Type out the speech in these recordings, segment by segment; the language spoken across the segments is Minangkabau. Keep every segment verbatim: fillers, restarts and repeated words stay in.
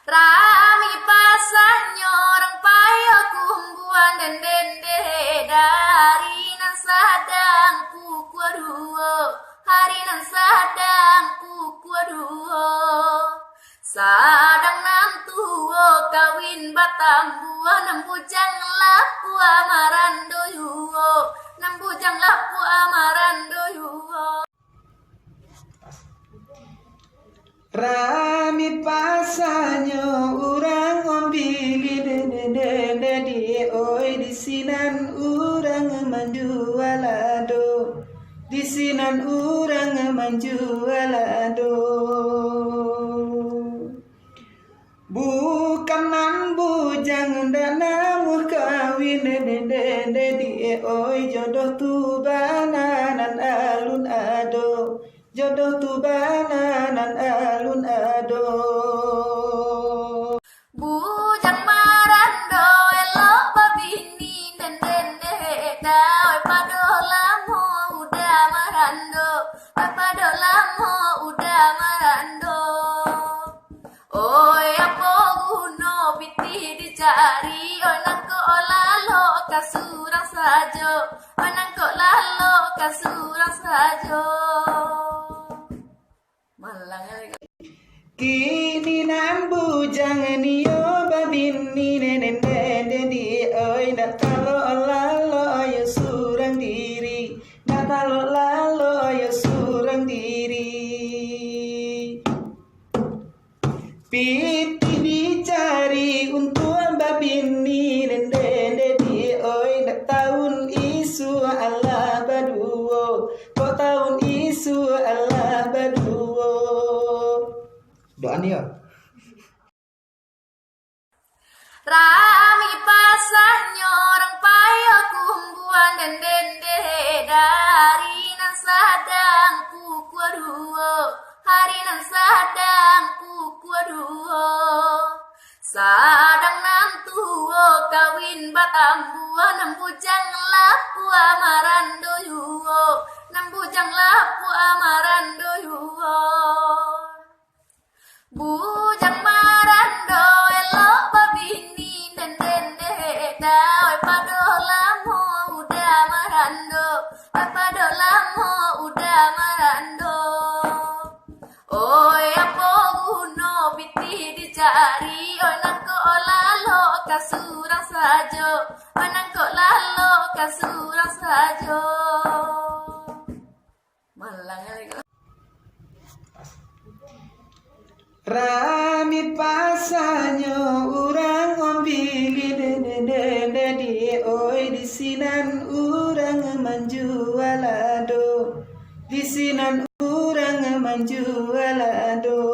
Rami pasanyo urang payo kumbuan den dendeh, dari nan sadang pukua duo, hari nan sadang pukua duo. Sadang nan tuo kawin batambuah, nan bujang lapua marando juo, nan bujang lapua marando juo. Rami pasanyo urang mambili dendeh-dendeh di oi, di sinan urang manjual ado, di sinan urang manjual ado. Bukan nan bujang ndak namuah kawin dendeh-dendeh di oi, jodoh tu bana nan alun ado. Jodoh tu bana nan alun ado. Bujang marando elok babini dendeh-dendeh, dawai pado lamo udah marando, dawai pado lamo udah marando. Oi, apo guno pitih dicari, oi, nangkok lalo ka surang sajo, oi, nangkok lalo ka surang sajo. Malang. Kini nan bujang nio babini dendeh-dendeh di oi, ndak talok lalo yo surang diri, ndak talok lalo yo surang diri. Pitih dicari untuak babini dendeh-dendeh di oi, ndak taun isuak alah baduo, kok taun isuak alah baduo. Doa ni yo. Rami pasanyo urang payo kumbuan dendeh-dendeh, dari nan sadang pukua duo, hari nan sadang pukua duo. Sadang nan tuo kawin batambuah, nan bujang lapua marando juo, nan bujang lapua marando juo. Bujang marando elok babini dendeh-dendeh, dawai pado lamo udah marando, dawai pado lamo udah marando. Oi, apo guno pitih dicari, oi, nangkok lalo ka surang sajo, oi, nangkok lalo ka surang sajo. Malang kali ko. Rami pasanyo urang mambili dendeh-dendeh di oi, di sinan urang manjual ado, di sinan urang manjual ado.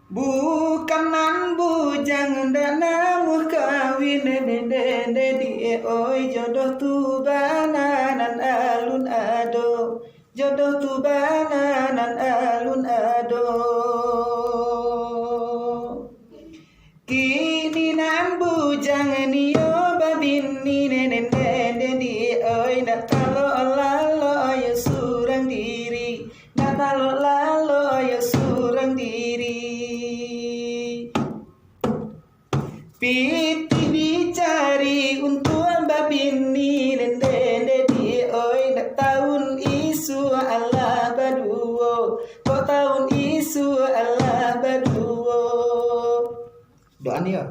Bukan nan bujang ndak namuah kawin dendeh-dendeh di oi, jodoh tu bana nan alun ado, jodoh tu bana nan alun ado. Kini nan bujang nio babini dendeh-dendeh di oi, ndak talok lalo yo surang diri, ndak talok lalo yo surang diri. Pitih dicari untuak babini dendeh-dendeh di oi, ndak taun isuak alah baduo, kok taun isuak alah baduo. Doa ni yo.